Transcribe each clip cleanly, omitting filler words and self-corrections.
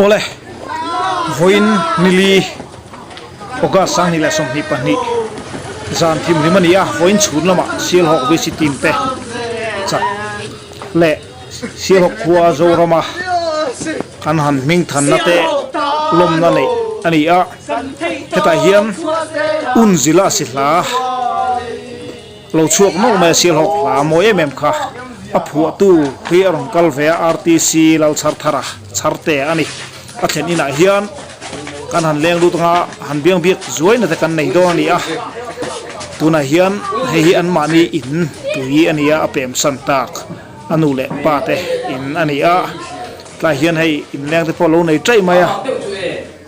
Awle, vawiin nili August 2022 zan thimhlim a ni a, vawiin chhun lamah Sialhawk VC team te chak leh Sialhawk khua Zorama kan han hming thanna te lawmna neih a ni a, hetah hian Unzila Sihla Lo chhuak nawlh mai a Sialhawk hla mawi em em kha a phuahtu hi a rawn kal ve a RTC Lalchharthara Chharte a ni. A thlen inah hian kan han leng lut anga han biang biak zuaina te kan nei dawn a ni a. Tunah hian hei hi anmahni in pui a ni a, a pem san tak a nu leh pa te in a ni a. Tlai hian hei inleng te pawh a lo nei taih mai a.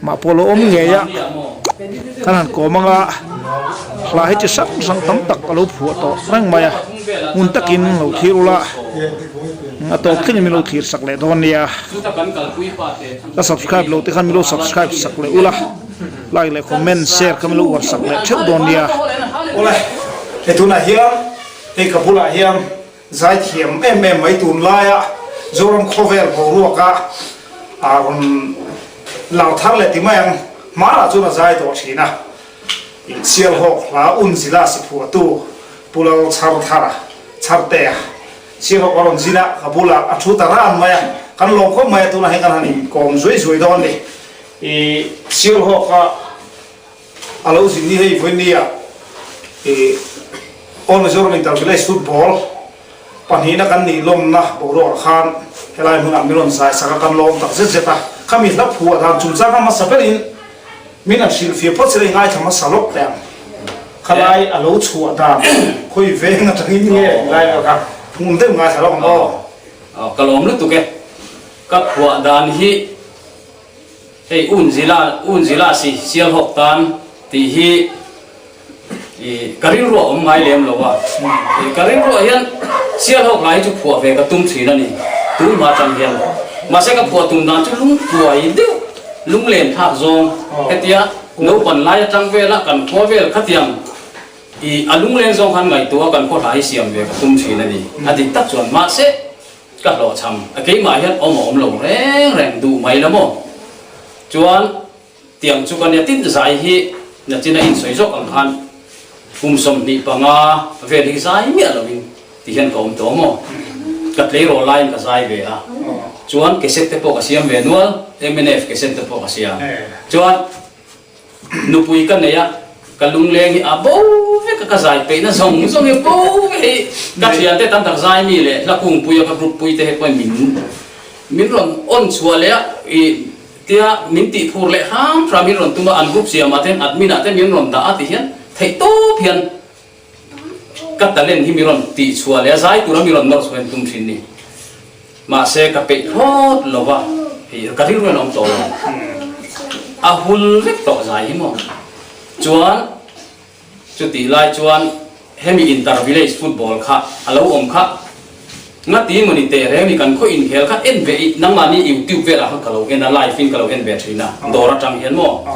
Mah pawh lo awm ngei a, kan han kawm anga hla hi chi hrang hrang tam tak a lo phuah tawh reng mai a, hmun takin lo thlir ula, a tawp thlengin min lo thlir sak leh dawn nia. Ka subscribe lo te khan min lo subscribe sak leh ula, like leh comment share kha min lo uar sak leh theuh dawn nia. Awle, hei tunah hian hei ka bulah hian Zaithiam em em mai tunlaia Zoram khawvel boruaka a rawn lar thar leh ti mai ang. Hmanah chuan a zai tawh thin a, Sialhawk hla un zila si phuahtu Pu Lalchharthara, Chhartea, Sialhawk a rawn zin a, ka bulah a thu ta ran mai a, kan lawm khawp mai a, tunah hian kan han inkawm zuai zuai dawn a ni. I Sialhawka A lo zin ni hei vawinia i All Mizoram Inter Village Football pahnihna kan nih lawmna boruakah khan helai hmunah min rawn zai sak a, kan lawm tak zet zet a. Khami hla phuah dan chungchang a hmasa berin min an hrilhfiah phawt sela i ngaithla hmasa lawk teh ang. Khalai a lo chhuah dan khawi veng atangin nge lai vel kha hmun deuh ngaithla lawk ang aw. Ka lawm lutuk e. Ka phuah dan hi. Hei Unzila, Unzila si Sialhawk tan tih hi i ka rilru a awm ngai lem lo a. I ka rilruah hian Sialhawk lai hi chu phuah ve ka tum thin a ni, tun hma atang hian. Mahse ka phuah tum dan chu lungkuai deuh, lunglen thlak zawng hetia naupan lai atang vela kan khua vel khatiang i a lungleng zawng khan ngaihtuah a kan khaw hla hi siam ve ka tum thin a ni. A dik tak chuan mahse. Ka hlawhchham a keimah hian awm a awm lo reng reng duh mai la maw? Chuan tiang chu ka nia tin zai hi nachin a insawi zawk ang khan kum 25 vel hi zai miah lovin ti hian ka awm tawh maw? Ka tleirawl laiin ka zai ve a, chuan cassette te pawh ka siam ve nual, mnf cassette te pawh ka siam. Chuan. Nupui ka nei a, ka lungleng hi a bo vek a, ka zai peihna zawng zawng hi a bo vek hi ka thiante tam tak zai mi leh hla kungpui a ka group pui te hi pawhin min min rawn on chhuah leh a i tia min tih phur leh hram hram min rawn tum a, an group siamah te hian admin ah te min rawn dah a ti hian theih tawp hian ka talent hi min rawn tih chhuah leh a zai tura min rawn nawr chhuah hian tum thin ni. Mahse ka peih thlawt lo va, hei ka rilru hian a awm tawh lo. A hul vek tawh zai hi maw? Chuan chutih lai chuan hemi inter village football kha a lo awm kha ngati mawni teh reng ni kan khaw inkhel kha en ve i nangmahni youtube velah khan ka lo en a live in ka lo en ve thin a dawr atang hian maw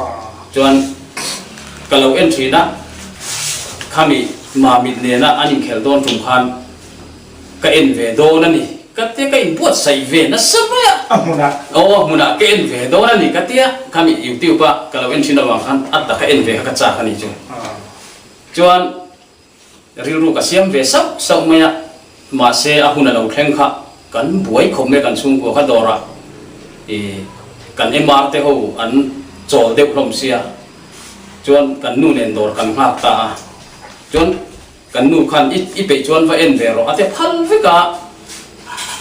chuan ka lo en thin a khami mamit nena an inkhel dawn tum khan Ka en ve dawn a ni ka tia, ka inbuatsaih ve nasa mai a. A hmunah. Aw a hmunah ka en ve dawn a ni ka tia, khami youtube a ka lo en thin avang khan a taka en ve kha ka chak a ni chu. Chuan rilru ka siam ve sauh sauh mai a, mahse a hun a lo thleng kha kan buai khawp mai a kan chhungkua kha dawrah i kan MR te ho an chawl deuh hlawm sia, chuan kan nu nen dawr kan nghak ta a, chuan Kan nu khan i i peih chuan va en ve rawh a ti phal vek a,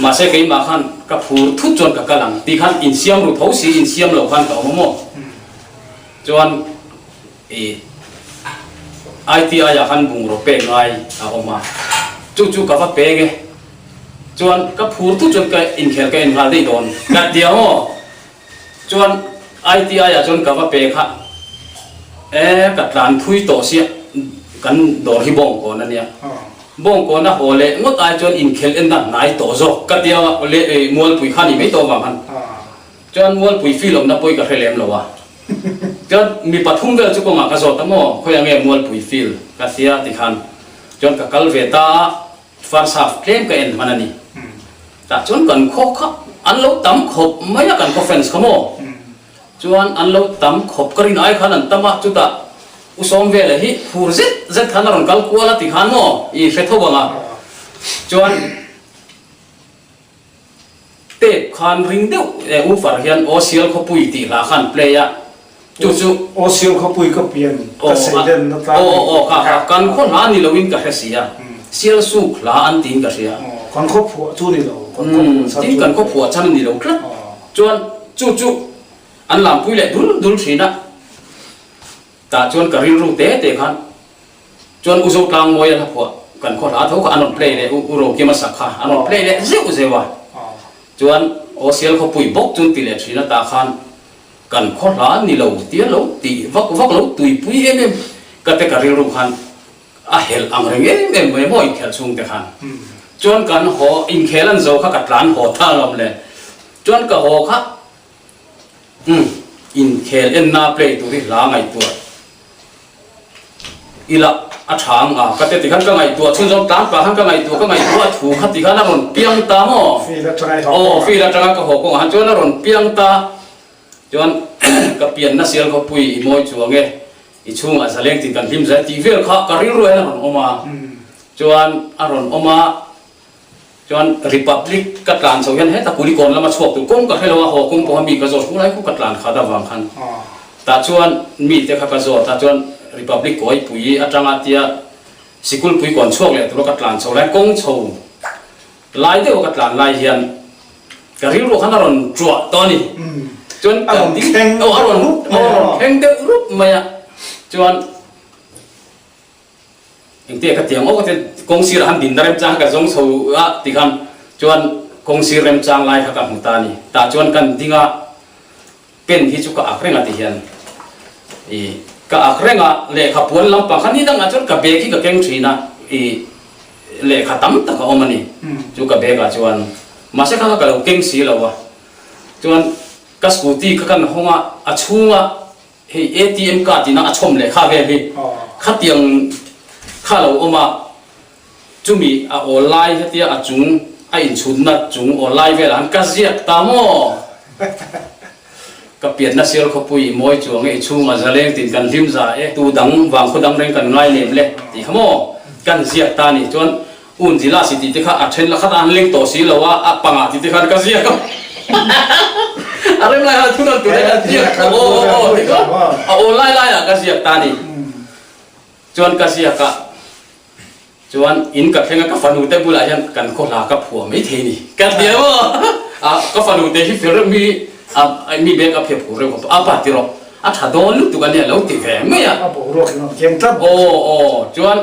mahse keimah khan ka phur thut chuan ka kal ang tih khan insiam ru tho si insiam lo khan ka awm a maw? Chuan i ITI ah khan bungraw pek ngai a awm a, chu chu ka va peng e, chuan ka phur thut chuan ka inkhel ka en nghal daih dawn ka ti ang aw. Chuan ITI ah chuan ka va pe kha e ka tlan thui tawh sia kan dawr hi bawngkawn a nia bawngkawn a haw leh ngawt ai chuan inkhelh en dan hnai tawh zawk ka tia le mualpui kha ni mai tawh avang khan chuan mualpui feel awmna pawi ka hre lem lo a chuan mi pathum vel chu kawngah ka zawt a maw khawi ange mualpui feel ka tia tikhan chuan ka kal ve ta a. First half tlem ka en hman a ni. Tah chuan kan khaw kha An lo tam khawp mai a kan khaw fans kha maw? Chuan an lo tam khawp ka rin ai khan an tam a, chutah U Sawmvela hi phur zet zet khan a rawn kal kual a ti khan maw i hre tho ang a. Chuan tape khan ring deuh eh U Far hian Aw Sial Khawpui tih hla khan play a, chu chu. Aw Sial Khawpui ka pian ka seilen na tlang Aw aw aw kha kha kan khaw hla ni loin ka hre si a, Sial suk hla an tiin ka hria. Kan khaw phuah chu ni lo, kan khaw phuah chhan chu. Tin kan khaw phuah chhan a ni lo tlat. Chuan chu chu an lampui leh dul dul thin a, tah chuan ka rilru te te khan chuan U Zotlangmawia hla phuah kan khaw hla tho kha an rawn play leh U Rokima sak kha an rawn play leh zeuh zeuh a, chuan Aw Sial khawpui bawk chu an ti leh thin a, tah khan kan khaw hla ni lo tia lo tih vak vak lo tuipui em em ka te ka rilru khan A helh ang reng em em mai maw inkhelh chhung te khan. Chuan kan haw inkhel an zo kha ka tlan haw ta alawm le. Chuan ka haw kha umm inkhel enna play tur hi hla ngaihtuah ila a tha ang a ka te tikhan ka ngaihtuah chhunzawm tlan pah khan ka ngaihtuah ka ngaihtuah a thu kha tikhan a rawn piang ta maw. Field atanga i haw kawngah. Aw field atanga ka haw kawngah khan chuan a rawn piang ta. Chuan ka pianna sial khawpui i mawi chuang e. I chhungah zaleng tin kan hlim zai tih vel kha ka rilru hian a rawn awm a, chuan a rawn awm a, chuan Republic ka tlan chho hian heta Kulikawn lama chhuak tur kawng ka hre lo a, haw kawng pawha mi ka zawt hung lai khu ka tlan khat avang khan tah chuan mite kha ka zawt a, chuan Republic kawipui atanga tia Sikulpui kawn chhuak leh tura ka tlan chho lai kawng chho Lai deuh ka tlan lai hian ka rilru khan a rawn ṭuah tawh a ni. Chuan A rawn thleng aw a rawn rup mai aw a rawn thleng deuh rup mai a. Chuan engtia ka tiang aw ka ti kawng sirah khan dinna remchang kha ka zawng chho a ti khan chuan kawng sir remchang lai kha ka hmu ta a ni. Tah chuan kan ding a pen hi chu ka ak reng a ti hian i ka ak reng a lehkha puan lampang kha ni dangah chuan ka bag hi ka keng thin a i lehkha tam tak a awm a ni chu ka bag ah chuan mahse kha kha ka lo keng si lo a chuan ka scooty kha kan hawng a a chhunga hei atm card ina a chhawm lehkha vel hi khatiang kha lo awm a. Chumi a awl lai hetia a chung a inchhutna chung awl lai velah han ka ziak ta maw? Ka pianna sial khawpui i mawi chuang e, i chhungah zaleng tin kan hlim za e, tu dang vang khaw dang reng kan ngai lem le tih kha maw? Kan ziak ta ni chuan un zila si tih te kha a then la khat a han leng tawh si lo a, a pangah tih te khan ka ziak a. A rem lai khan thun an tur e kan ziak aw aw aw tih kha a awl lai laiah ka ziak ta ni. Chuan ka ziak a. Chuan in ka thleng a ka fanu te bulah hian kan khaw hla ka phuah mai thei ni ka ti a maw a ka fanu te hi fel reuh mi a mi bag a phia phur reuh khawp a pa ti rawh a tha dawn lutuk a nia lo ti ve mai a. A boruak in a keng tlat bawk. Aw aw chuan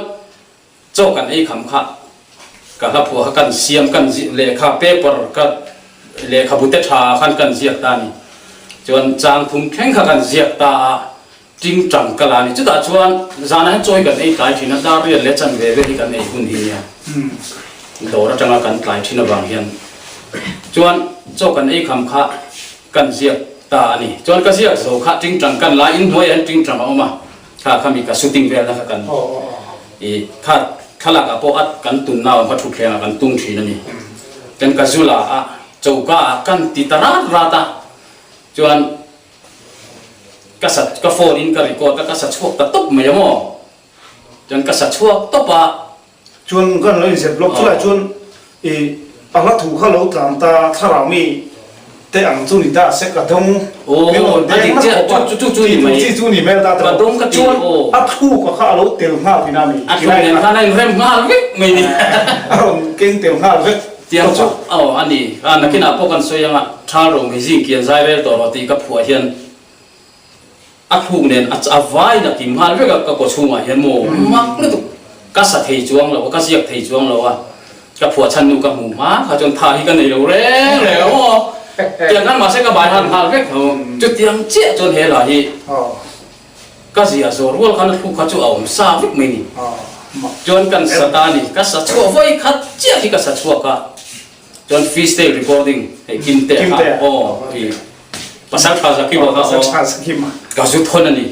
chaw kan ei kham kha ka hla phuah kha kan siam kan lehkha paper ka lehkhabu te tha khan kan ziak ta a ni chuan chang thum thleng kha kan ziak ta a. Tingtang ka la ni. Chutah chuan zanah hian chawi kan ei tlai thin a, dar riat leh chan ve ve hi kan ei hun hi nia. Dawr atanga kan tlai thin avang hian chuan chaw kan ei kham kha kan ziak ta a ni. Chuan ka ziak zo kha tingtang kan la inhnuaiah hian tingtang a awm a, kha kha mi ka shooting velna kha kan i kha thlalak ah pawh a kan tunna awm kha thutthleng ah kan tung thin a ni. Chuan ka zu la a, choka ah kan ti ta rat rat a, chuan Ka sa ka phone in ka record a ka sa chhuak ta tawp mai a maw? Chuan ka sa chhuak tawp a. Chuan kan lo inzep lawk chulai chuan i a hla thu kha lo tlan ta thlarau mi te ang chu ni ta se ka dawng min rawn deng na khawp a chu chu ni mai chi chu ni hmel ta ka dawng ka ti chuan a thluk a kha a lo tel nghal thin a mi a thluk nen khan a inrem nghal vek mai ni a rawn keng tel nghal vek Tiang chu aw a ni. A nakinah pawh kan sawi anga Thal ro mei zing kian zai rel tawh rawh tih ka phuah hian a thluk nen a a vain a kim nghal vek a ka kaw chhungah hian maw mak lutuk ka sa thei chuang lo a ka ziak thei chuang lo a ka phuah chhan nu ka hmu hma kha chuan tha hi ka nei lo reng reng a maw tiang khan mahse ka bai han nghal vek tho chutiang chiah chuan he la hi Ka zia zawh rual khan a thluk kha chu a awm sa vek mai ni. Chuan kan sa ta a ni. Ka sa chhuah vawi khat chiah hi ka sa chhuak a. Chuan freestyle recording hei Kimte kha aw i Pasal Tha Zakima kha aw ka zu thawn a ni.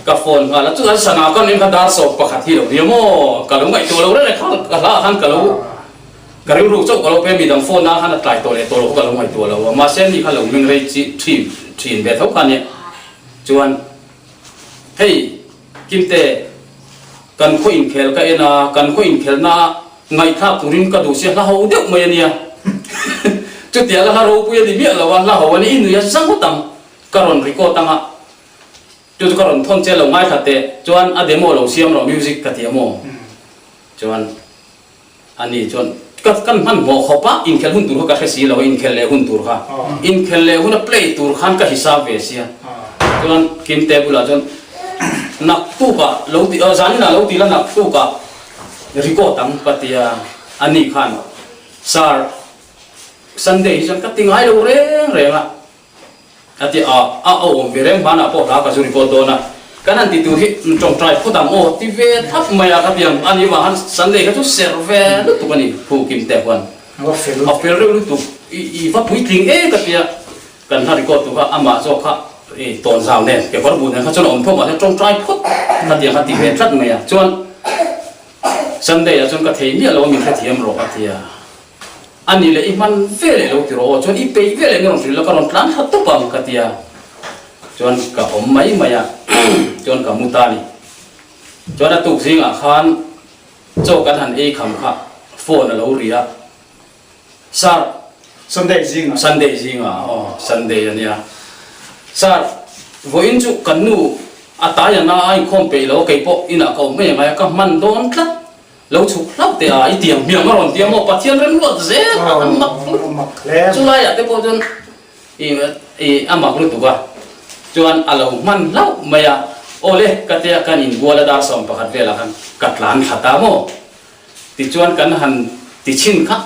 Ka phone nghal a chuan sana ka nen kha dar sawp pakhat hi lo nia maw ka lo ngaihtuah lo reng reng kha ka hla ah khan ka lo. Ka rilru chauh ka lo pe, midang phone a khan a tlai tawh leh tawh loh kha ka lo ngaihtuah lo a, mahse ani kha lo meng rei chi thin thin ve tho kha ania. Chuan hei Kimte, kan khaw inkhel ka en a, kan khaw inkhelna ah ngaihthlak turin ka duh sia hla ho deuh mai ania. Chutiang a hla ropui a ni miah lo a, hla ho a ni, i nui a zang ngawt ang, ka rawn record ang a. Chu chu ka rawn thawn che lo ngaithla teh, chuan a demo lo siam rawh music ka ti a maw? Chuan ani chuan ka kan hmanhmawh khawp a, inkhel hun tur kha ka hre si lo a, inkhel leh hun tur kha, inkhel leh huna play tur khan ka hisap ve sia. Chuan Kimte bulah chuan naktukah lo ti zaninah lo ti la naktukah record ang ka ti a, ani khan Sir Sunday hi chuan ka ti ngai lo reng reng a. A ti a, a awm ve reng hmanah pawh hla ka zu record dawn a, kan han ti tur hi tawngtai phawt ang aw ti ve thap mai a ka ti ang, ani vang han Sunday kha chu serh ve lutuk a ni Pu Kimte huan a fel reuh lutuk, i va puitling e ka ti a, kan hla record tur kha amah zawk kha i tawn zau nen kekawr bu nen kha chuan a awm tho mahse tawngtai phawt ka ti ang kha ti ve tlat mai a, chuan Sunday ah chuan ka thei miah lo a min hrethiam rawh a ti a. A nih leh i hman ve leh lo tiraw aw, chuan i peih ve leh ni rawn hrilh la ka rawn tlan thla tawp ang ka ti a, chuan ka awm mai mai a, chuan ka mu ta a ni. Chuan a tuk zingah khan chaw kan han ei kham kha phone a lo ri a, Sir, Sunday zingah. Sunday zingah aw, Sunday a nia. Sir, vawiin chu kan nu a tai a na a inkhawm peih lo a, kei pawh inah ka awm mai angai a, ka hman dawn tlat. Lo chhuk hlauh teh a, i tiang hmiang a rawn ti a maw, Pathian remruat zel a an mak lutuk. Chulai ah te pawh chuan i a mak lutuk a, chuan a lo hman hlauh mai a, awle ka tia kan inbual a dar 11 velah khan ka tlan thla ta maw, tichuan kan han ti chhin kha,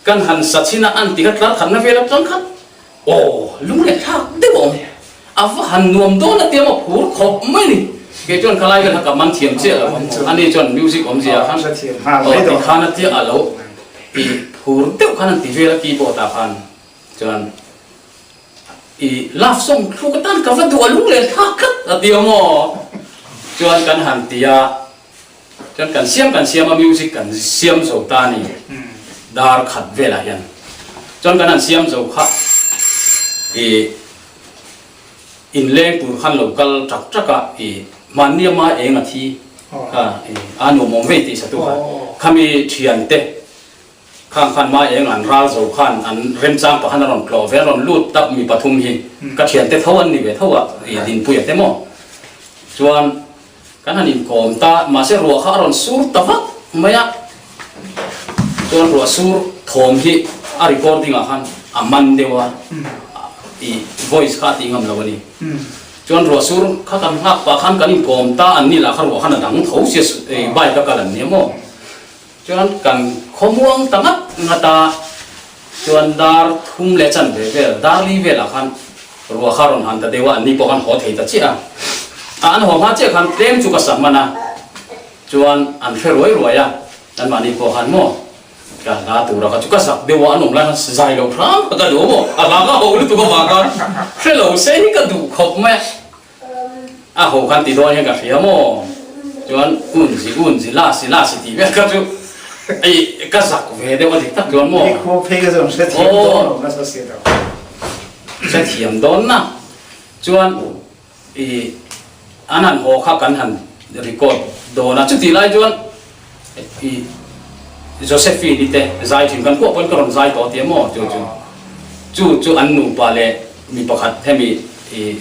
kan han sa chhin a, an ti kha tlar khatna vel atang kha Aw, lung leh thlak deuh a awm. A va han nuam dawn a tia maw phur khawp mai ni. Kei chuan khalai vel kha ka man thiam chiah lo a, ani chuan music awmzia khan aw ti khan a tia a lo i phur deuh khan an ti vel a keyboard ah khan chuan i love song thluk atan ka va duh a lung leh thlak tlat a tia maw chuan kan han ti a. Chuan kan siam kan siam a music kan siam zo ta a ni dar khat velah hian chuan kan han siam zo kha i inleng tur khan lo kal tak tak a i hmanni ama eng a thi kha i a nuam awm vei tih satu kha khami thian te Khang khan mai eng an ral zo khan an remchang pakhan a rawn tlawh ve a rawn lut tak mi pathum hi ka thiante tho an ni ve tho a i Dinpuia te maw chuan kan han inkawm ta mahse ruah kha a rawn sur ta vak mai a chuan ruah sur thawm hi a recording ah khan a man deuh a i voice kha a tih ngam lo a ni chuan ruah sur kha kan nghak pah khan kan inkawm ta an ni lah kha ruah khan a dang tho sia bike a kal an ni a maw. Chuan kan khawmuang ta ngat ngat a, chuan dar thum leh chan ve vel, dar li velah khan ruah kha rawn han ta deuh a, anni pawh khan haw thei ta chiah a. A an haw hma chiah khan tlem chu ka sak hman a, chuan an hre ruai ruai a, anmahni pawh khan maw ka hla tura kha chu ka zak deuh a, an awm lai khan zai lo hram kha ka duh a maw, a hla ka ho lutuk avang khan hre lo se hi ka duh khawp mai a. A ho khan ti dawn hian ka hria maw? Chuan un zi un zi la si la si tih vel kha chu ei ka zak ve deuh a dik tak chuan maw? Ni khua phei ka chuan hrethiam dawn lo nasa si lo. Hrethiam dawn na chuan i an han haw kha kan han record dawn a chutih lai chuan i Josephine i te zai thin kan pawh pawn ka rawn zai tawh tia maw chu chu chu chu an nupa leh Mi pakhat hemi i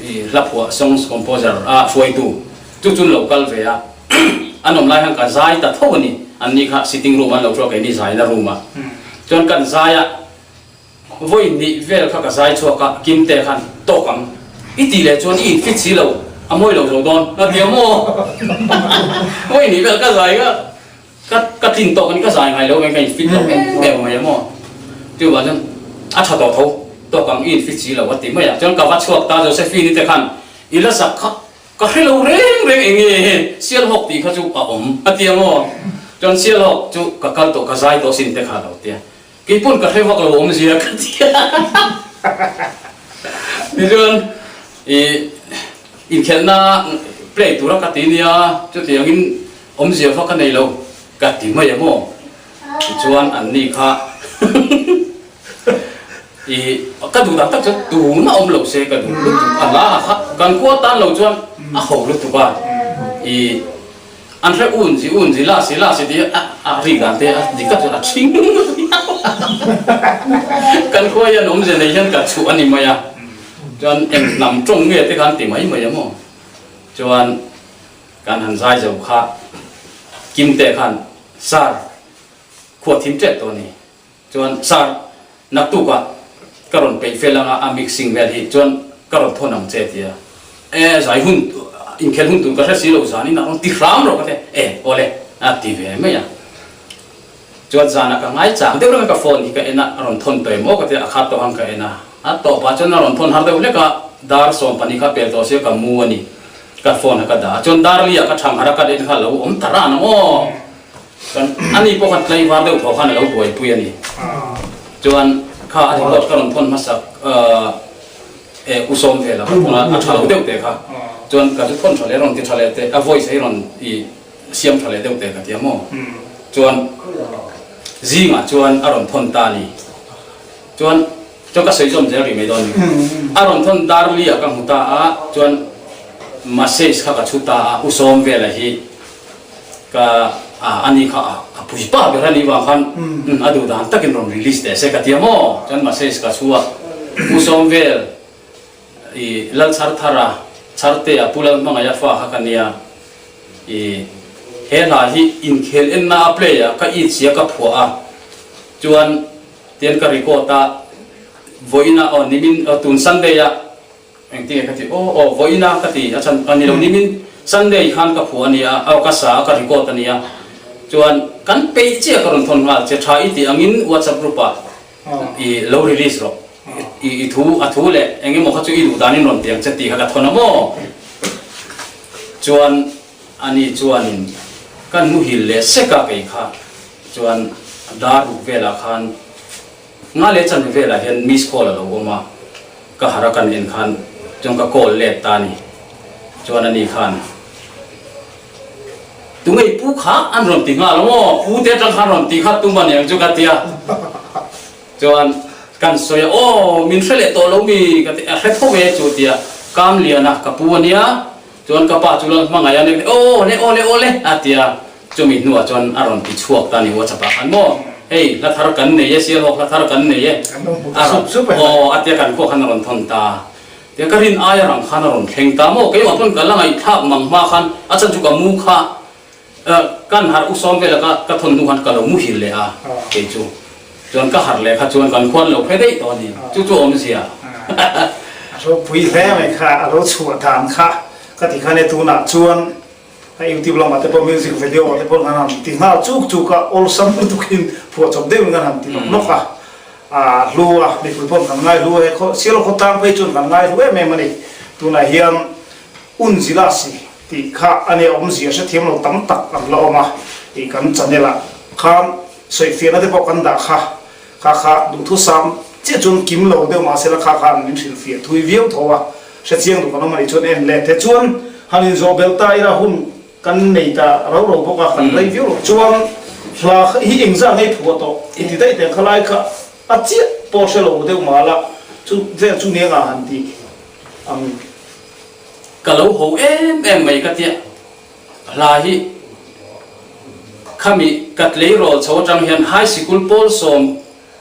i hla phuah songs composer a hruaitu chu chun lo kal ve a, an awm lai khan ka zai ta tho a ni. Anni kha sitting room an lo thu a, keini zaina room ah chuan kan zai a, vawi hnih vel kha ka zai chhuak a, Kimte khan tawk ang i tih leh chuan i infit si lo, a mawi lo zo dawn a ti a maw? Vawi hnih vel ka zai kha. Ka ka tlin tawk a ni, ka zai ngai lo mai, ka infit lo em em mai a maw? Chuvang chuan a tha tawh tho tawk ang, i infit si lo a ti mai a. Chuan ka va chhuak ta Josephine-i te khan i la zak kha ka hre lo reng reng eng nge he Sialhawk tih kha chu a awm a ti a maw? Chuan Sialhawk chu ka kal tawh, ka zai tawh sin te kha a lo ti a. Kei pawn ka hre vak lo awmzia ka ti a. Tichuan i inkhelhna play tura ka ti nia, chutiangin Awmzia va ka nei lo ka ti mai a maw? Tichuan an ni kha i ka duh dan tak chuan tuna awm lo se ka duh lutuk a hla a kha kan khua tan lo chuan a ho lutuk a i an hre un zi un zi la si la si tih a a rik dan te a dik tak chuan a thing kan khua hian awmze nei hian ka chhuh a ni mai a chuan eng hnam tawng nge te kha an ti mai mai a maw chuan Kan han zai zo kha Kimte khan Sir khua thim tep tawh a ni. Chuan Sir naktukah ka rawn peih fel anga a mixing vel hi chuan ka rawn thawn ang che tia. E zai hun inkhel hun tur ka hre si lo zanin a rawn ti hram rawh ka ti e awle a ti ve mai a. Chuan zanah ka ngai chang deuh reng a ka phone hi ka en a, a rawn thawn tawh em aw ka ti a, a khat tawh ang ka en a. A tawpah chuan a rawn thawn har deuh hlek a, dar 12 kha pel tawh sia ka mu a ni, ka phone a ka dah a. Chuan dar li ah ka thang har a, ka en kha a lo awm ta ran ang aw. Chuan ani pawh khan tlaivar deuh thaw khan a lo buaipui a ni. Chuan kha a record ka rawn thawn hmasak e u sawm vel a ka thawn a, a tha lo deuh teh kha. Chuan ka chu thawn tha leh rawn ti tha leh teh, a voice hi rawn i. Siam tha leh deuh teh ka ti a maw? Chuan zingah chuan a rawn thawn ta a ni. Chuan chuan ka sawi zawm zel rih mai dawn ni. A rawn thawn dar li ah ka hmu ta a, chuan message kha ka chhu ta a, u sawm vela hi ka a ani kha a pui pa ber a nih vang khan a duh dan takin rawn release teh se ka ti a maw? Chuan message ka chhu a, u sawm vel I Lal Chhar Thara, Chhartea Pu Lal Hmangaia fa kha ka nia. I he hla hi inkhel enna a play a, ka it sia ka phuah a, chuan tian ka record a, vawiina aw nimin aw tun Sunday a engtinge ka ti aw aw vawiina ka ti a chhan a ni lo nimin Sunday khan ka phuah a nia aw ka sa a ka record a nia chuan kan peih chiah ka rawn thawn nghal che tha i tih angin WhatsApp group ah i lo release rawh. I thu a thu leh eng emaw kha chu i duh danin rawn ti ang che tih kha ka thawn a maw? Chuan ani chuanin kan muhil leh sek a kei kha chuan dar ruk velah khan nga leh chanve velah hian miss call a lo awm a, ka harh a kan en khan chuan ka call let ta a ni. Chuan ani khan Tunge i pu kha an rawn ti nghal a maw? Pu te atang khan rawn ti kha tum a niang chu ka ti a. Chuan kan sawi a, Aw, min hre leh tawh lo mi? Ka ti a, hre tho e chu tia Kam Liana ka pu a nia, chuan ka pa chu lal hmangaih a nia ka ti, Aw le, aw le, aw le a ti a, chumi hnuah chuan a rawn ti chhuak ta a ni WhatsApp ah khan maw, hei hla thar kan nei e, Sialhawk hla thar kan nei e, a rawn, aw a tia kan khuah khan a rawn thawn ta, tia ka rin aia rang khan a rawn thleng ta maw, keimah pawn ka la ngaihthlak mang hma khan a chhan chu ka mu kha Kan harh u sawm vela ka ka thawn hnu khan ka lo muhil leh a kei chu. Chuan ka harh leh kha chuan kan khuan lo phe daih tawh a ni. Chu chu awmzia. A ropui hle mai kha, a lo chhuah dan kha ka ti khan e tunah chuan a youtube lamah te pawh music video ah te pawh kan han ti nghal chuk chuk a, awlsam lutukin phuahchawp deuhin kan han ti nawk nawk a, a hlu a, mipui pawh kan ngai hlu a, he khaw Sialhaw khawtlang phei chuan kan ngai hlu em em a ni. Tunah hian Unzilasi tih kha a nia awmzia hrethiam lo tam tak an la awm a tih kan channel ah khan sawifiahna te pawh kan dah kha kha kha duhthusam chiah chuan kim lo deuh mahsela kha khan min hrilhfiah thui viau tho a hrechiang duh kan awm a nih chuan en leh te chuan han inzawh belh ta ila hun kan nei ta ro ro bawk a kan rei viau lo chuan hla hi engzah ngei phuah tawh i ti daih teh khalai kha a chiah pawh hre lo deuh mah la chu vel chu nia ngah han tih ang. Ka lo ho em em mai ka tia hla hi khami ka tleirawl chho atang hian high sikul pawl sawm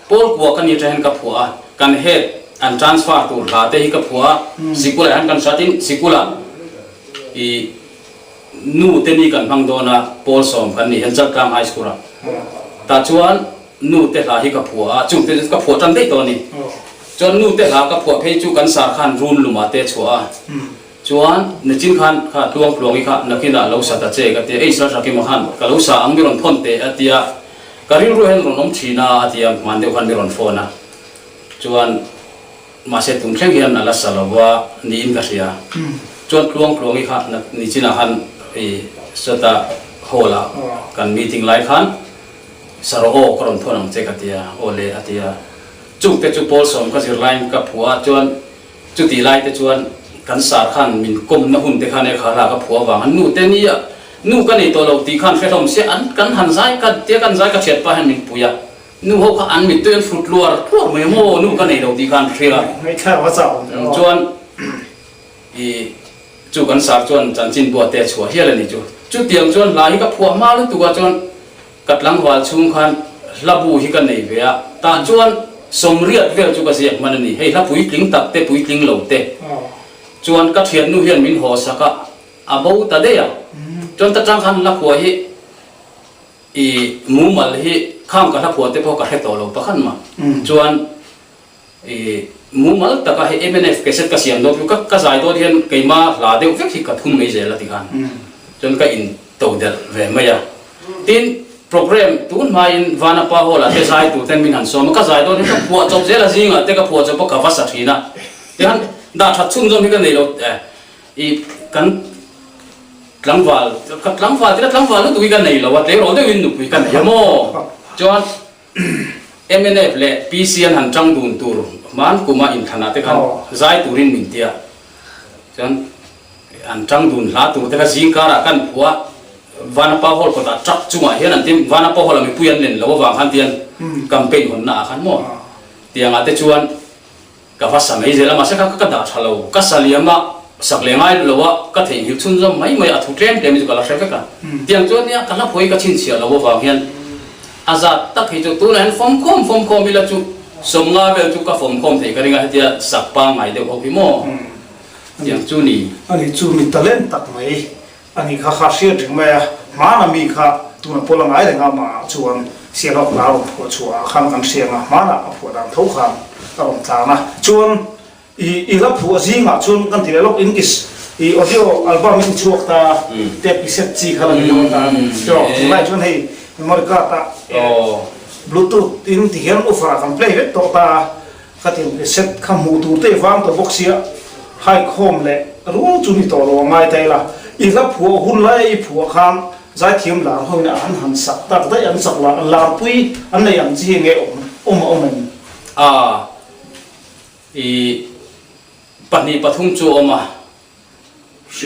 pawl kua ka ni atang hian ka phuah a, kan head an transfer tur hla te hi ka phuah a, sikul ah hian kan hria tin sikul ah i nu te ni kan hmang dawn a pawl sawm kan nih hian Chaltlang high school ah tah chuan nu te hla hi ka phuah a chung te chu ka phuah tan daih tawh a ni. Chuan nu te hla ka phuah phei chu kan sar khan run lumah te chhuah a, chuan nichin khan kha tluang tluangi kha nakinah lo sa ta che ka tia, ei sar Sakima khan ka lo sa ang mi rawn thawn teh a tia, ka rilru hian rawn awm thin a a tia, hman deuh khan mi rawn phone a, chuan mahse tun thleng hian a la sa lo va niin ka hria, chuan tluang tluangi kha nichinah khan i sawta hall ah kan meeting lai khan sa rawh aw ka rawn thawn ang che ka tia, aw le a tia. Chung te chu pawl sawm ka zir laiin ka phuah a, chuan chutih lai te chuan kan sar khan min kawmna hun te khan e kha hla ka phuah avang a nu te nia Nu ka nei tawh lo tih khan hre hlawm sia, an kan han zai ka tia kan zai ka thiat pah hian min pui a, nu ho kha an mittui an hrut luar luar mai a maw nu ka nei lo tih khan hria. Ngaihthlak va chau awm teh aw. Chuan i chu kan sar chuan chanchin buat te a chhuah hial a ni chu. Chutiang chuan hla hi ka phuah hma lutuk a chuan ka tlangval chhung khan hla bu hi ka nei ve a, tah chuan sawmriat vel chu ka ziak hman a ni. Hei hla puitling tak te puitling lo te chuan ka thiannu hian min haw sak a. A bo ta daih a, chuan ta tang khan hla phuah hi i mumal hi khang ka hla phuah te pawh ka hre tawh lo pakhat mah. Chuan i mumal taka hei mnf cassette ka siam dawn chu ka ka zai dawn hian keima hla deuh vek hi ka thun mai zel a ti khan chuan ka in to delh ve mai a. Tin, program tun hmain Vanapa Hall ah te zai tur ten min han sawm a, ka zai dawn hian ka phuah chawp zel a zingah te ka phuah chawp a ka va sa thin a. Tihian dah that chhunzawm hi ka nei lo. I kan tlangval, ka tlangval tila tlangval lutuk hi ka nei lo a, tleirawl deuhin nupui ka nei a maw? Chuan mnf leh PC an han tang dun tur hman kuma inthlanah te khan zai turin min ti a, chuan an tang dun hla tur te kha zing karah kan phuah a, Vanapa Hall kawtah truck chungah hian an ti, Vanapa Hall ah mipui an len lo avang khan tian campaign hawnna ah khan maw? Tiangah te chuan Ka va sa mai zel a, mahse kha ka dah tha lo. Ka sa liam a, sak leh ngai lo a, ka theihnghilh chhunzawm mai mai a, thu tlem tlem hi chu ka la hre vek a. Tiang chuan nia ka hla phawi ka chhinchhiah lo avang hian a zat tak hi chu tunah hian fawmkhawm fawmkhawm ila chu sawmnga vel chu ka fawmkhawm thei ka ring a, hetia sak pangngai deuh ho hi maw tiang chu ni. Ani chu mi talent tak mai A ni kha kha hriat reng mai a, hmana mi kha tuna pawl a ngai reng a, amah chuan Sialhawk hla a rawn phuah chhuah ah khan kan hriang a, hmana a phuah dan tho khan a rawn tlan a. Chuan i i hla phuah zingah chuan kan ti leh lawk in kis i audio album in chhuak ta tape cassette chi kha la ni dawn ta a ni. Tunlai chuan hei memory card ah bluetooth in ti hian woofer ah kan play vek tawh ta a. Khatiang cassette kha hmuh tur te i vang tawh bawk sia, haikhawm leh rul chu ni tawh lo a ngai ta ila, i hla phuah hun laia i phuah khan zaithiam lar hoin a an han sak tak daih an sak lar larpui an nei ang chi hi nge awm awm a awm em? A, i 2 3 chu a awm a,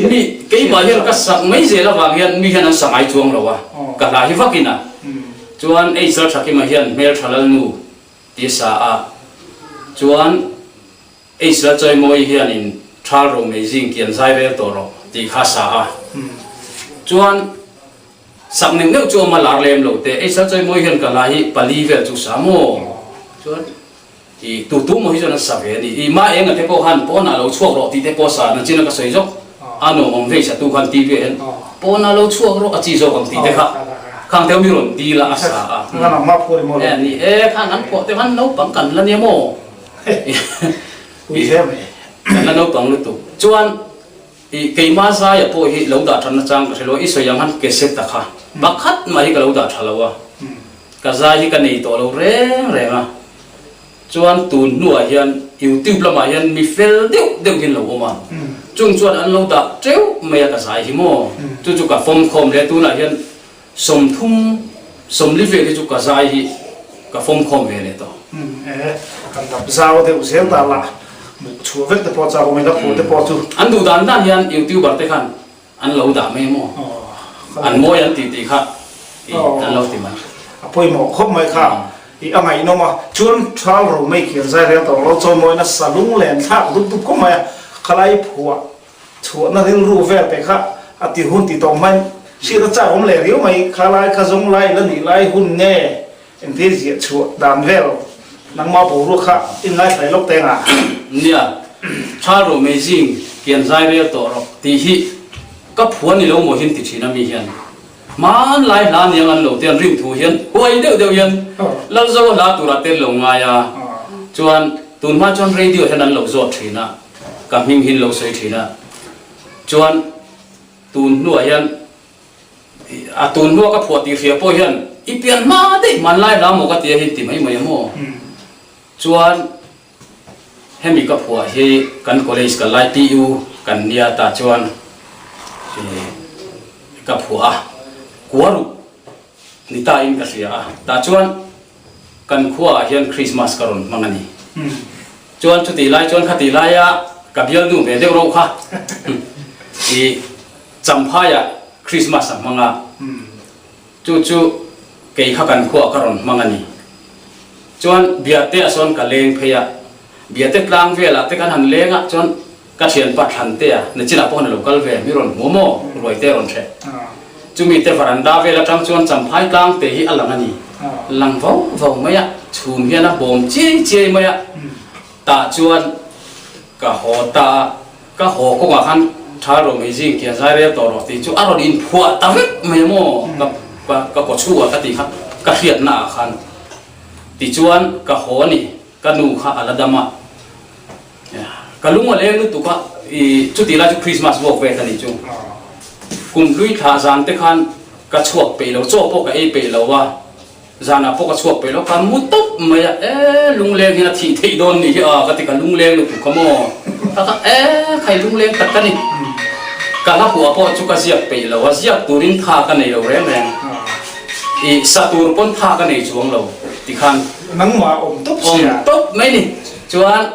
mi keimah hian ka sak mai zel avang hian mi hian an sa ngai chuang lo a, ka hla hi vakin a, chuan Eichal Thakima hian hmeltha Lalnu Ti sa a, chuan Israel chawimawi hianin Thal ro mei zing kian zai rel tawh rawh tih kha sa a, chuan sak neuh neuh chu awm a lar lem lo te, Israel chawimawi hian ka hla hi pali vel chu sa maw? Chuan i tu tu maw hi chuan an sa ve a ni, i ma enga te pawh khan pawnah lo chhuak rawh tih te pawh sa nachin a ka sawi zawk. A nuam awm vei satu khan TV ah hian pawn ah lo chhuak rawh a chi zawk ang tih te kha khang te mi rawn dil a a sa a. E ni e khang an phuah te khan naupang kan la nia maw? Kan la naupang lutuk. Chuan i keima zaia pawh hi lo dah that nachang ka hre lo a, i sawi ang khan cassette a kha pakhat mah hi ka lo dah tha lo a, ka zai hi ka nei tawh lo reng reng a. Chuan tun hnuah hian YouTube lamah hian mi fel deuh deuh hian lo awm a, chung chuan an lo dah teuh mai a ka zai hi maw? Chu chu ka fawmkhawm leh tunah hian 30 40 vel hi chu ka zai hi ka fawmkhawm ve leh tawh. E, kan dap zau deuh zel ta lah, buk chhuah vek te pawh chak awm ila phuh te pawh chu. An duh dan dan hian YouTuber te khan An lo dah mai maw? An mawi an tih tih kha i an lo ti mai. A pawimawh khawp mai kha i a ngaihnawm a, chuan Thal Romei khian zai rel tawh lo chawi mawi nasa lunglen thlak dup dup khawp mai a, khalai phuah chhuahna rilru vel te kha a ti hun ti tawh hmain hriat a chak awm leh riau mai, khalai kha zawng lai la nih lai hun nge Engthil ziah chhuah dan vel nangmah boruak kha i ngaithlai lawk teng a? Nia, tha rawh mei zing kian zai rel tawh rawh tih hi ka phuan ni lo maw hin ti thin a mi hian hmanlai hla niang an lo te an rin thu hian huai deuh deuh hian Lalzo hla tura tel lo ngai a, chuan tun hma chuan radio hian an lo zawt thin a, ka hming hin lo sawi thin a, chuan tun hnuah hian A tun hnua ka phuah tih hria pawh hian i pian hma daih hmanlai hla maw ka ti a hi ti mai mai a maw? Chuan hemi ka phuah hi kan college kal lai PU kan nia tah chuan ka phuah a, kuaruk ni ta in ka hria a, tah chuan kan khua ah hian Christmas ka rawn hmang a ni. Chuan chutih lai chuan khatih laia ka bialnu ve deuh rauh kha i Champhaiah. Christmas a hmang a, chu chu kei kha kan khuaah ka rawn hmang a ni. Chuan Biate ah sawn ka leng phei a, Biate tlang velah te kan han leng a, chuan ka thianpa Thlantea nachinah pawh khan a lo kal ve, mi rawn hmu maw? Ruaite a rawn hreh. Chumi te varanda vel atang chuan Champhai tlang te hi a lang a ni. Lang vau vau mai a, chhum hian a bawm chiai chiai mai a, tah chuan ka haw ta a, ka haw kawngah khan tha rawh mai zing kian zai rel tawh rawh tih chu a rawn inphuah ta vek mai maw ka ka ka kaw chhuah ka tih kha ka hriatna ah khan tichuan ka haw a ni ka nu kha a la dam a ka lung a leng lutuk a i chuti lai chu Christmas walk vel ka nih chu kum hlui thlah zan te khan ka chhuak peih lo chaw pawh ka ei peih lo a. Zanah pawh ka chhuak peih lo, ka mu tawp mai a, e lungleng hian a thih theih dawn nih hi a ka ti, ka lungleng lutuk kha maw? Ka ka e khai lungleng tak ka ni. Ka hla huah pawh chu ka ziak peih lo a, ziak turin tha ka nei lo reng reng, i sa tur pawn tha ka nei chuang lo tikhan. Nangmah awm tawp sia. Awm tawp mai ni, chuan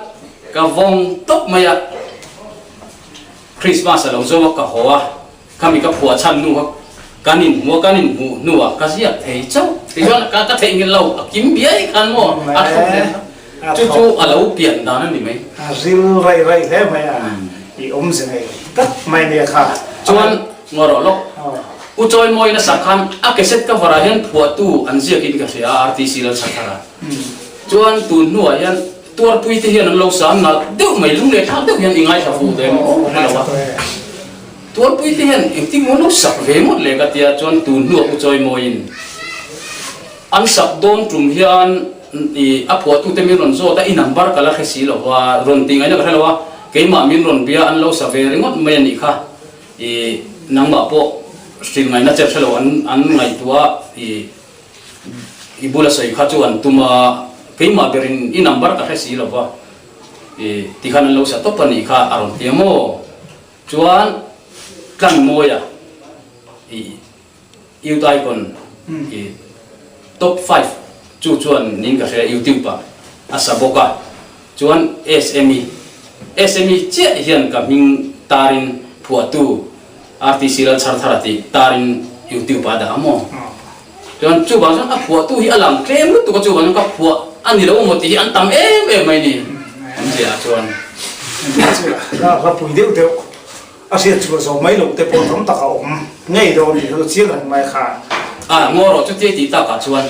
ka vawng tawp mai a, Christmas a lo zo a ka haw a. Khami ka phuah chhan hnu kha kan inhmu a, kan inhmuh hnuah ka ziak thei chauh. Tichuan ka ka theihnghilh lo, a kim biai khan maw a thlawk hle kha. Chu chu a lo pian dan a ni mai. A ril raih raih hle mai a, i awmze nei tak mai nia kha. Chuan ngaw rawh lawk, U Chawimawi nasa khan a cassette cover ah hian phuahtu an ziakin ka hria a, RTC Lalchhathara. Chuan tun hnuah hian Tuarpui te hian an lo sa nalh deuh mai, lung leh thlak deuh hian i ngaithla fuh ve maw hre lo a. Tuarpui te hian engtin maw lo sak ve ngawt le ka tia chuan tun hnuah U Chawimawiin an sak dawn tum hian i a phuahtute min rawn zawt a, i number ka la hre si lo va, rawn tih ngaihna ka hre lo a, keimah min rawn bia an lo sa ve ringawt mai a nih kha, i nangmah pawh hrilh ngaihna che hre lo an an ngaihtuah i i bula sawi kha chu an tum a, keimah berin i number ka hre si lo va, i tikhan an lo sa tawp a nih kha a rawn ti a maw? Chuan Tlanmawia i Youth Icon i top five chu chuan nin ka hria YouTube ah a sa bawk a, chuan SME SME chiah hian ka hming tarin phuahtu RTC Lalchharthara tih tarin YouTube ah a dah a maw? Chuan chuvang chuan a phuahtu hi a lang tlem lutuk a, chuvang chuan ka phuah a ni lo maw tih hi an tam em em mai ni an ziah chuan. Hla pui deuh deuh a hriat chhuah zawh mai loh te pawh tam tak a awm ngei dawn tih chu chiang reng mai kha. A ngaw rawh chutia tih takah chuan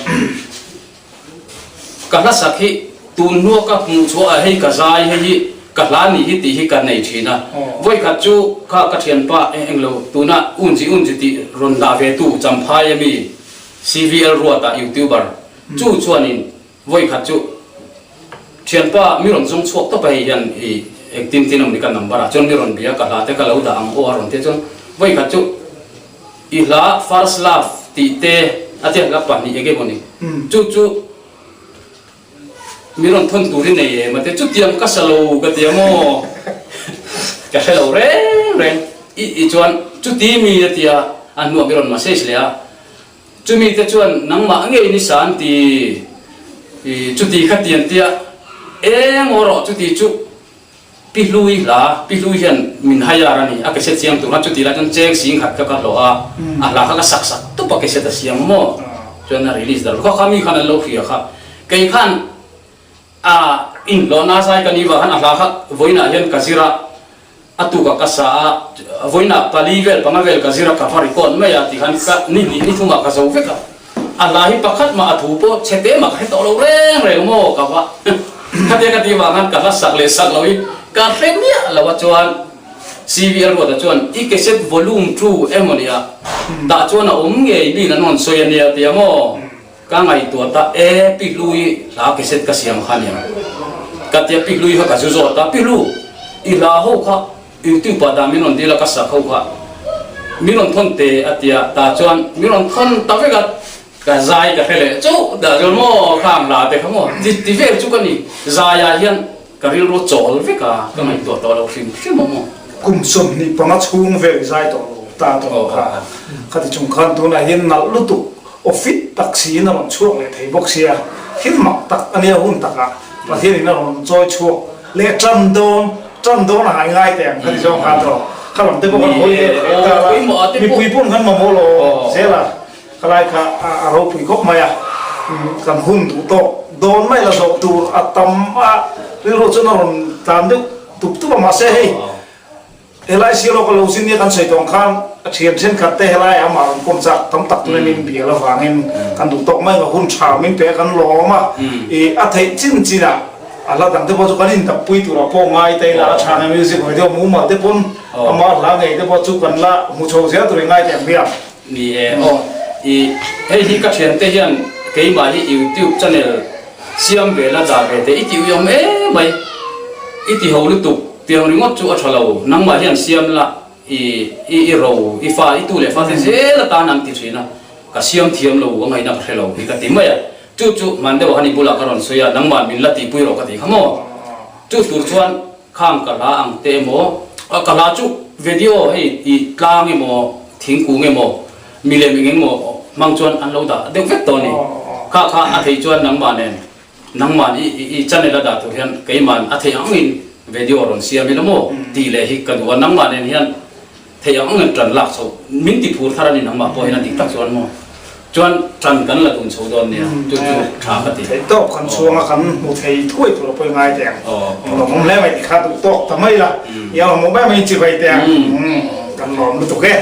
ka hla sak hi tun hnua ka hmuh chhuah a hei ka zai hei hi ka hla nih hi tih hi ka nei thin a, vawikhat chu kha ka thianpa englo tuna unzi unzi tih rawn dah ve tu Champhai ami CVL Ruata youtuber chu chuanin vawikhat chu thianpa mi rawn zawng chhuak tawp a hei hian i engtin tin awm ni ka number ah chuan mi rawn bia ka hla te ka lo dah ang aw a rawn tia chuan vawikhat chu I hla first love tih te a tia hla pahnih eng emaw ni chu chu mi rawn thawn tur i nei em a tia chutiang ka sa lo ka tia maw ka hre lo reng reng i i chuan chuti mi a tia a hnuah mi rawn message leh a chumi te chuan nangmah ngei ni sa an ti i chuti kha ti an tia eng aw rawh chuti chu Pi Hlui hla, Pi Hlui hian min haiar a ni, a cassette siam tur khan chuti lai chuan cheng sing khat kha ka hlawh a, a hla kha ka sak sak tup a cassette a siam maw? Chuan a release dar kha kha mi khan an lo hria kha, kei khan a inhlawhna zai ka ni vang khan a hla kha vawiinah hian ka zir a, a tukah ka sa a, vawiinah pali vel panga vel ka zir a ka va record mai a tikhan ka ni hnih ni thumah ka zo vek a. A hla hi pakhat mah a thu pawh chhe te mah ka hre tawh lo reng reng maw ka va khatia ka tih vang khan ka hla sak leh sak lo hi ka hre miah lo a chuan CVL Ruata chuan i cassette volume two emaw nia tah chuan a awm ngei bin an rawn sawi a nia tia maw ka ngaihtuah ta e Pi Hlui hla cassette ka siam kha nia ka tia Pi Hlui kha ka zu zawt a Pi Hlu i hla ho kha YouTube ah dah min rawn dil a ka sak ho kha min rawn thawn te a tia tah chuan min rawn thawn ta vek a ka zai ka hre leh chauh dah chuan maw khang hla te kha maw ti ti vel chu ka ni zai ah hian ka rilru chawl vek a ka ngaihtuah tawh lo hrim hrim a maw. Kum 25 chhung vel i zai tawh lo ta tawh kha khati chung khan tunah hian nalh lutuk aw fit tak siin a rawn chhuak leh thei bawk sia thil mak tak a nia hun takah Pathianin a rawn chawi chhuak leh tan dawn tan dawn a ngai ngai teh ang khati zawng khan tawh. Kha lam te pawh kan hawi ve leh ta a, mipui pawn kan mamawh lo zel a, khalai kha a ropui khawp mai a, kan hun duh tawk dawn mai la zawh tur a tam a, rilru chuan a rawn tlan deuh tup tup a, mahse hei helai silo ka lo zin nia kan sawi tawng khan a thian thenkhat te helai ah amah rawn kawm chak tam tak tuna min bial avangin kan duh tawk mai ang a, hun tha min pe a kan lawm a, ih a theih chin chin ah. A hla dang te pawh chu kan indap pui turah pawh ngai ta ila a tha nge music video mumal te pawn amah hla ngei te pawh chu kan la hmu chho zel tur i ngai teh ang hmiang. Ni e aw i hei hi ka thian te hian keimah hi youtube channel siam ve la dah ve teh i ti uiawm em mai i ti ho lutuk tiang ringawt chu a tha lo nangmah hian siam la i i i ro i fa i tu leh fa te zel atan an ti thin a ka siam thiam lo a ngaihna ka hre lo hi ka ti mai a. Chu chu hman deuh han i bulah ka rawn sawi a, nangmah min la tihpui rawh ka tih kha maw? Chu tur chuan khang ka hla ang te emaw, ka hla chu video hei i tlang emaw, thingkung emaw, milem eng eng emaw hmang chuan an lo dah deuh vek tawh a ni. Kha kha a theih chuan nangmah nen, nangmah i i channel a dah tur hian keima'n a theih angin video rawn siam ila maw tih leh hi ka duh a, nangmah nen hian Thei ang angin ṭan lak chho min ti phur thar a ni nangmah pawh hian a dik tak chuan maw chuan ṭan kan la dun chho dawn nia chu chu ṭha ka ti. Theih tawk kan chhuang a kan hmu thei thuai tur a pawi ngai teh ang. Lawm awm hle mai ti kha duh tawk ta mai la, i awm awm em mai in chi vai teh ang. Kan lawm lutuk e.